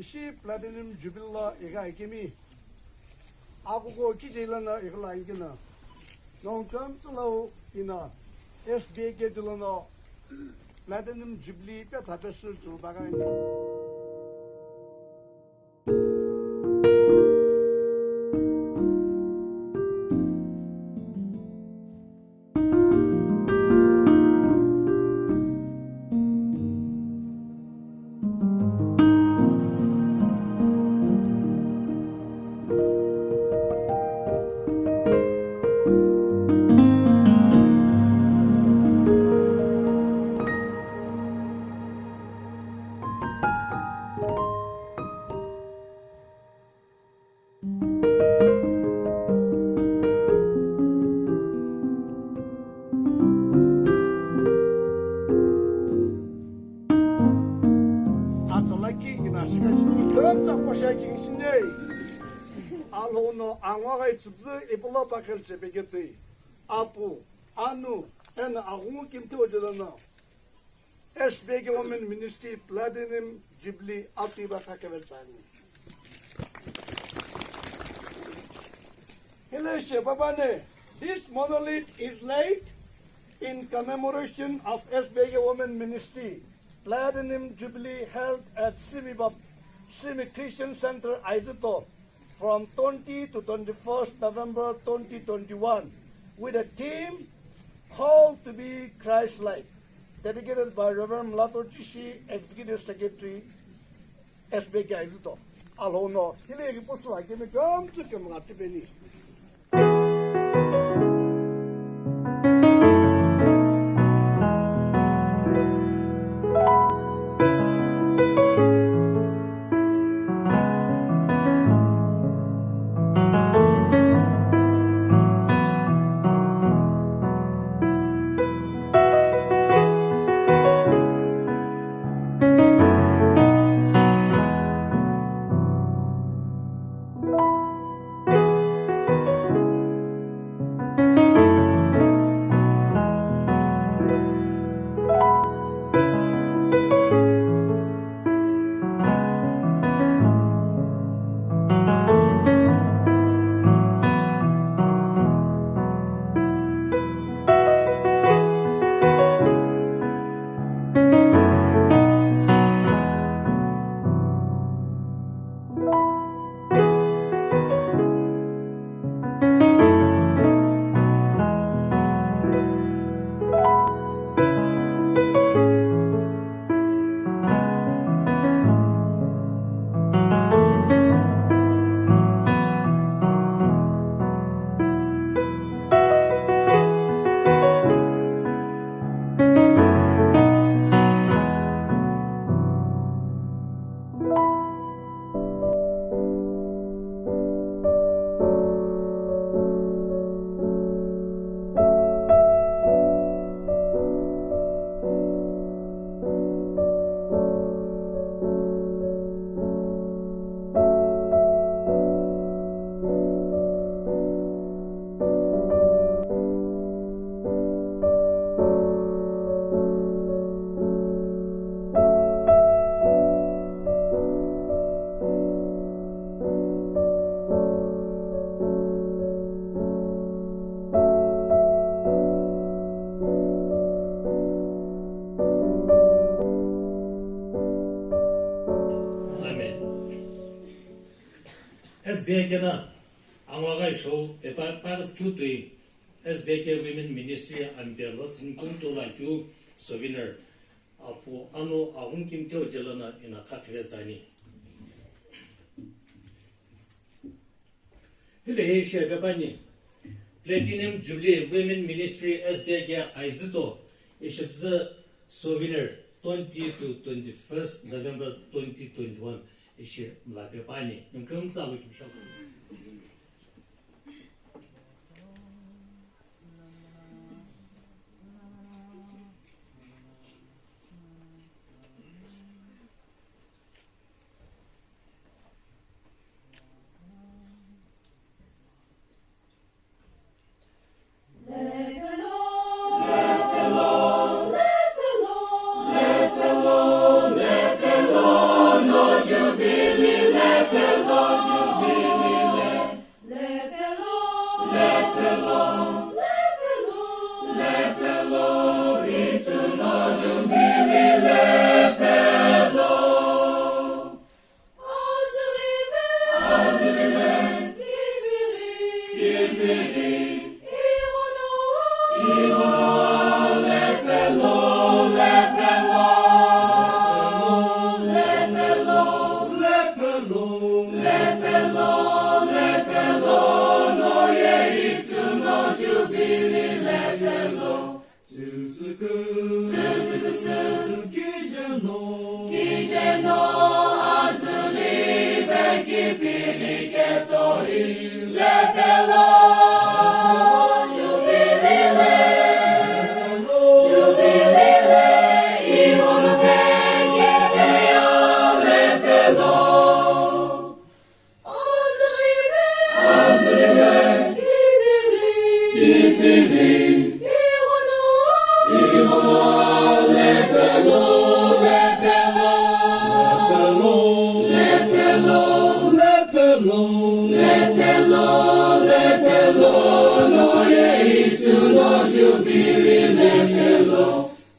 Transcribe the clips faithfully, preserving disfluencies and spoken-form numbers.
Shi Platinum Jubilee lo ighi akemi. Akuko kije lono ighi lo ikeno. Nongu kümtsü lo ino S B A ke julono Platinum Jubilee pe thape sü julo bagha. Atolaki ina shika shika kümtsü posha kingshinei. Alhou no angwa gai tsütsü ipulo pakhel chepeketei. Apu, anu, eno aghungu kimthe ojelono. S B A ke Women Ministry Platinum Jubilee atu iba kha kevetsüani. Hello, Shepapane. This monolith is laid in commemoration of S B A ke Women Ministry Platinum Jubilee held at Simi Bap-, Simi Christian Center, Aizuto, from twenty to twenty-first November twenty twenty-one, with a theme called to be Christ-like, dedicated by Reverend Mlato Chishi, Executive Secretary, S B A ke Aizuto. Alhou no, hile ki pusu akemi kümtsü kümgha tipeni. Amen. S B A ke na angwa gai shou pepa paris kutui S B A ke Women Ministry ampe lo tsini kuntu la keu souvenir. Apu anu aghungu kimthe ojelono ina kha kevetsüani. Hile hi shepapani. Platinum Jubilee Women Ministry S B A ke Aizuto ishipüzü souvenir twenty to twenty-first November twenty twenty-one ishi mla pepani. Ningkümtsü alu kibisha. Lepelo, lepelo, no ye itsü no Jubilee lepelo. Tsütsükü, tsütsüküsü, kijeno, kijeno, azüli ve kipili ketoi, lepelo, Jubilee le, Jubilee le, ighono ve kepeya, lepelo.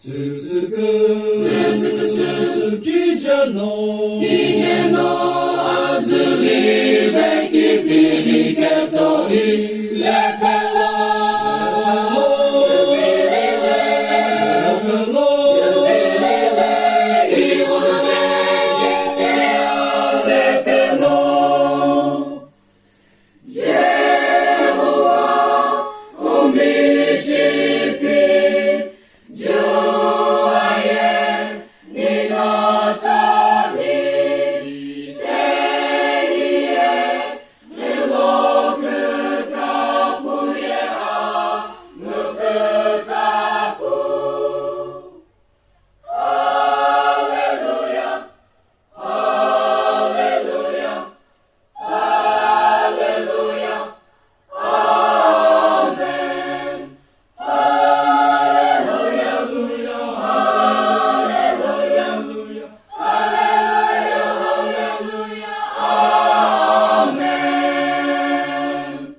Tsütsükü, tsütsüküsü, kijeno, kijeno, azüli ve kipili ketoi, lepelo, lepelo, lepelo. Jehovah, umichipi, juaye, ninotoni, tehie, nilokükapuye, a, nukükapu. Hallelujah. Hallelujah. Hallelujah. Amen. Hallelujah. Hallelujah. Hallelujah. Hallelujah. Amen.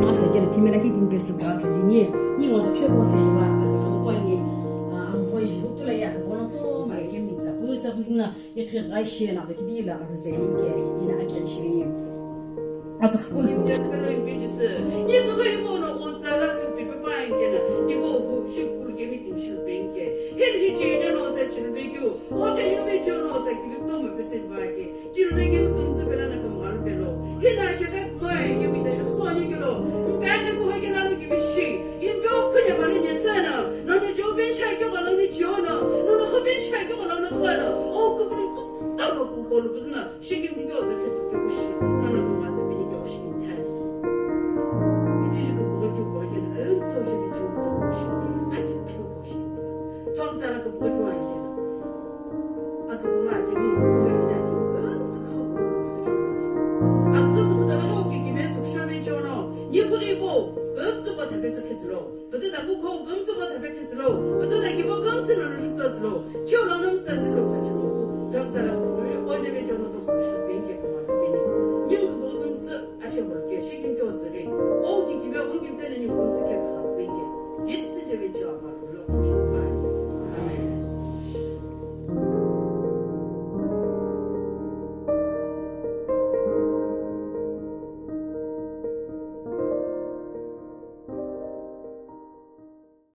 Masa kele thimela ki kimpe süka tsajini, ni ngo do chebo se ba, aza ko ni, a, a mo ji bukula ya ko no to, ma ke mi ta bu sa bu zina. Ikhi ghashi na kidila aruzeni ke ina akiri shini. Aka khapun. Ni kaghi mono onza la kupi pepa inkena, ni bo hu shukuru ke mi tu shupenke. Hel hi jena no za chulbegyu. Oke yumi tu Tsa kili kutomo pesei vake. Tiro na kemi kumtsa pela na kumgalo pelo. Hina shaka kumai kemi tali khoni kelo. Mpe ake kuhai kela no kibishi. Impe o kunya bale nyesana. Nono jo ben shai kyo balo ni chiono. Nono kho ben shai kyo balo no khono. O kubulu kutama kukolo kuzuna. Shikim tiki o zake tiki kushi. Nono kumatsa bini kyo shikim tani. Iti ji kubuga kyo kubuga kena. Em tso shibi chio kubuga shikim. Aki kyo kushi. Tong tsara kubuga kyo angena. Akabula akimi, kuya ina akimi, kumtsa khabu kumtsa chongo. Akza tukutana lo kikime sukshomi chono, nipuri po, kumtsa pa thape sa khitsilo. Pata tapu kho, kumtsa pa thape khitsilo. Pata takibo, kumtsa nono shukta tsilo. Kyo lo nom sa tsilo sa chongo.